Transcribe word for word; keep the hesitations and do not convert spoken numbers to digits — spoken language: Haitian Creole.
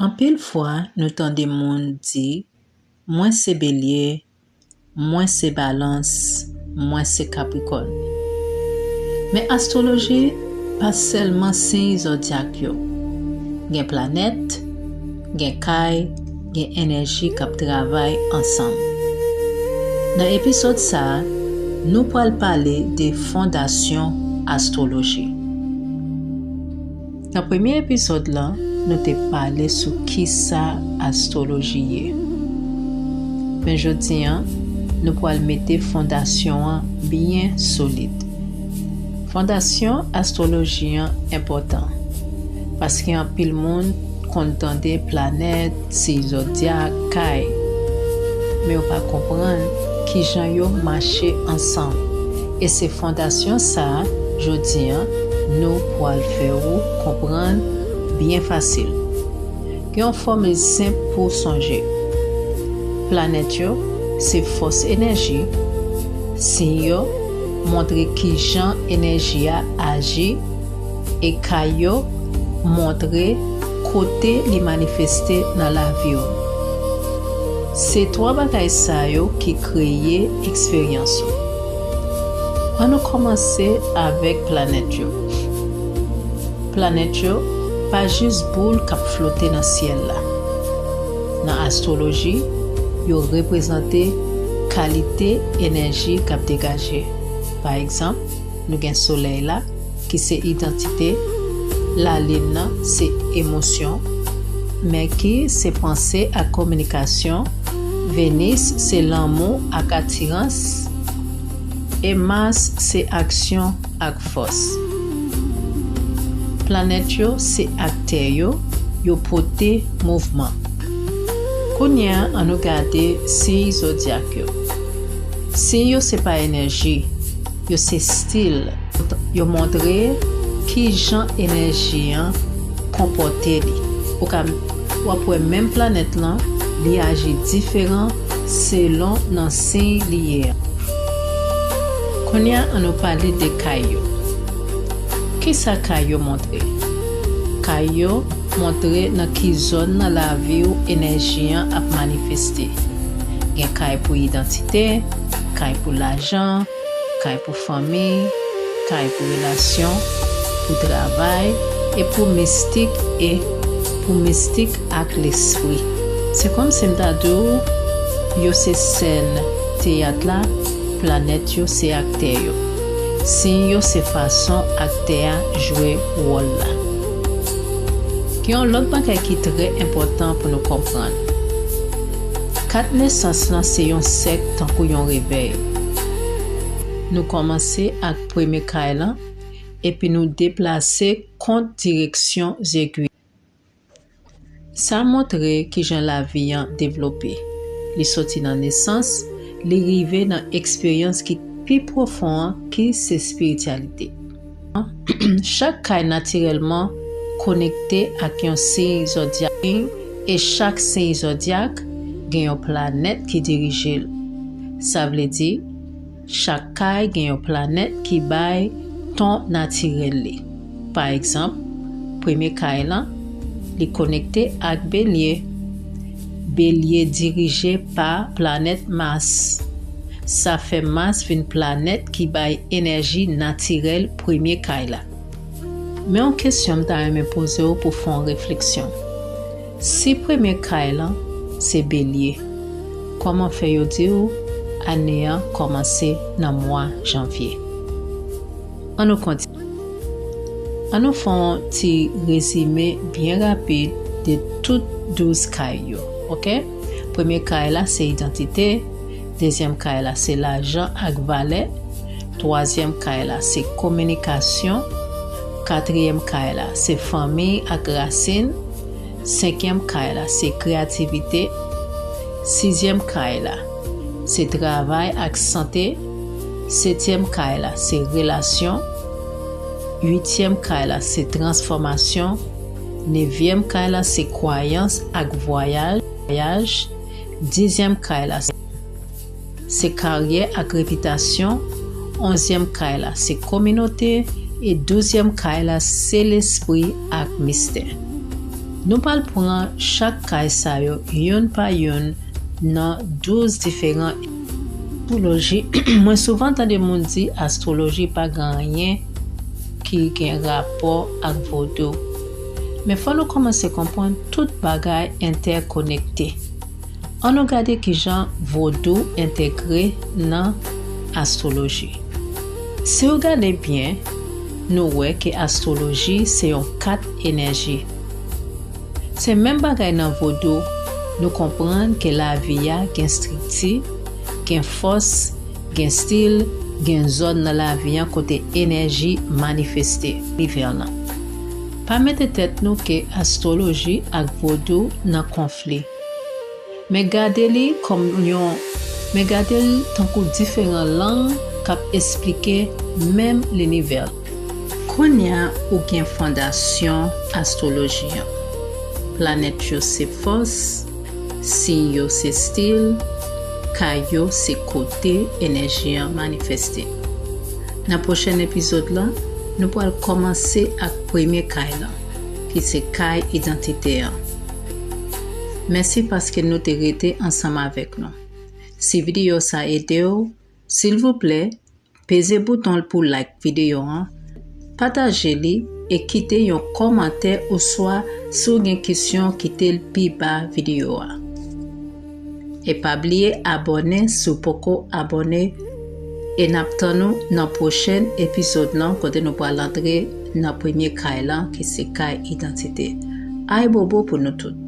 Anpil fwa, nou tande moun di, "Mwen se Belye, mwen se Balans, mwen se Kaprikòn." Men astwoloji pa sèlman siy zodyak yo. Gen planèt, gen kay, gen enèji k ap travay ansanm. Nan epizòd sa a, nou pral pale de fondasyon astwoloji. Nan premye epizòd lan, nou te pale sou kisa astwoloji ye. Men jodi a, nou pral mete fondasyon an byen solid. Fondasyon astwoloji an enpòtan, paske anpil moun konn tande planèt, siy zodyak, kay, men yo pa konprann kijan yo mache ansanm. E se fondasyon sa a, jodi a, nou pral fè ou konprann byen fasil. Gen yon fòmil senp pou w sonje. Planèt yo se fòs enèji, siy yo montre kijan enèji a aji, e kay yo montre kote li manifeste nan lavi w. Se twa bagay sa yo ki kreye eksperyans ou. Ann nou kòmanse avèk planèt yo. Planèt yo pa jis boul k ap flote nan syèl la. Nan astwoloji, yo reprezante kalite enèji k ap degaje. Pa egzanp, nou gen Solèy la, ki se idantite, Lalin nan se emosyon, Mèki se panse ak kominikasyon, Venis se lanmou ak atirans, e Mas se aksyon ak fòs. Planèt yo se aktè yo, yo pote mouvman. Kounye a, ann nou gade siy zodyak yo. Siy yo se pa enèji, yo se estil. Yo montre kijan enèji an konpòte li. Ou ka, w ap wè menm planèt lan, li aji diferan selon nan siy li ye an. Kounye a, ann nou pale de kay yo. Kisa kay yo montre? Kay yo montre nan ki zòn nan lavi w enèji an ap manifeste. Gen kay pou idantite, kay pou lajan, kay pou fanmi, kay pou relasyon, pou travay, e pou mistik, e pou mistik ak lespri. Se kòmsi m ta di w, yo se sèn teyat la, planèt yo se aktè yo. Siy yo se fason aktè a jwe wòl la. Gen yon lòt bagay ki trè enpòtan pou nou konprann. Kat nesans lan se yon sèk tankou yon revèy. Nou kòmanse ak premye kay lan, epi nou deplase kont direksyon zegwi. Sa montre kijan lavi an devlope. Li soti nan nesans, li rive nan eksperyans ki pi pwofon an, ki se espirityalite. Chak kay natirèlman konekte ak yon siy zodyak, e chak siy zodyak gen yon planèt ki dirije l. Sa vle di, chak kay gen yon planèt ki bay ton natirèl li. Pa egzanp, premye kay lan, li konekte ak Belye. Belye dirije pa planèt Mas. Sa fè Mas vin planèt ki bay enèji natirèl premye kay la. Men yon kesyon m ta renmen poze w pou fè yon refleksyon. Si premye kay lan se Belye, kòman fè yo di w ane an kòmanse nan mwa janvye? Ann nou kontinye. Ann nou fè yon ti rezime byen rapid de tout douz kay yo, oke? Premye kay la se idantite, dezyèm kay la se lajan ak valè, twazyèm kay la se kominikasyon, katriyèm kay la se fanmi ak rasin, senkyèm kay la se kreyativite, sizyèm kay la se travay ak sante, setyèm kay la se relasyon, uityèm kay la se transfòmasyon, nevyèm kay la se kwayans ak vwayaj, dizyèm kay la se karyè ak repitasyon, onzyèm kay la se kominote, e douzyèm kay la se lespri ak mistè. Nou pral pran chak kay sa yo youn pa youn nan douz diferan astwoloji. Mwen souvan tande moun di astwoloji pa gen anyen ki gen rapò ak vodou. Men fò nou kòmanse konprann tout bagay entèkonekte. Ann nou gade kijan vodou entegre nan astwoloji. Si w gade byen, nou wè ke astwoloji se yon kat enèji. Se menm bagay nan vodou, nou konprann ke lavi a gen estrikti, gen fòs, gen estil, gen zòn nan lavi an kote enèji manifeste. Linivè lan. Pa mete tèt nou ke astwoloji ak vodou nan konfli. Men gade li kòm yon, men gade l tankou diferan lang k ap esplike menm linivè. Kounye a ou gen fondasyon astwoloji an. Planèt yo se fòs, siy yo se estil, kay yo se kote enèji an manifeste. Nan pwochèn epizòd la, nou pral kòmanse ak premye kay lan, ki se kay idantite an. Mèsi paske nou te rete ansanm avèk nou. Si videyo sa ede w, silvouplè, peze bouton pou like videyo an, pataje li e kite yon kòmantè oswa si w gen kesyon, kite l pi ba videyo a. E pa bliye abòne si w poko abòne. E n ap tann ou nan pwochèn epizòd lan kote nou pral antre nan premye kay lan ki se kay idantite. Ayibobo pou nou tout.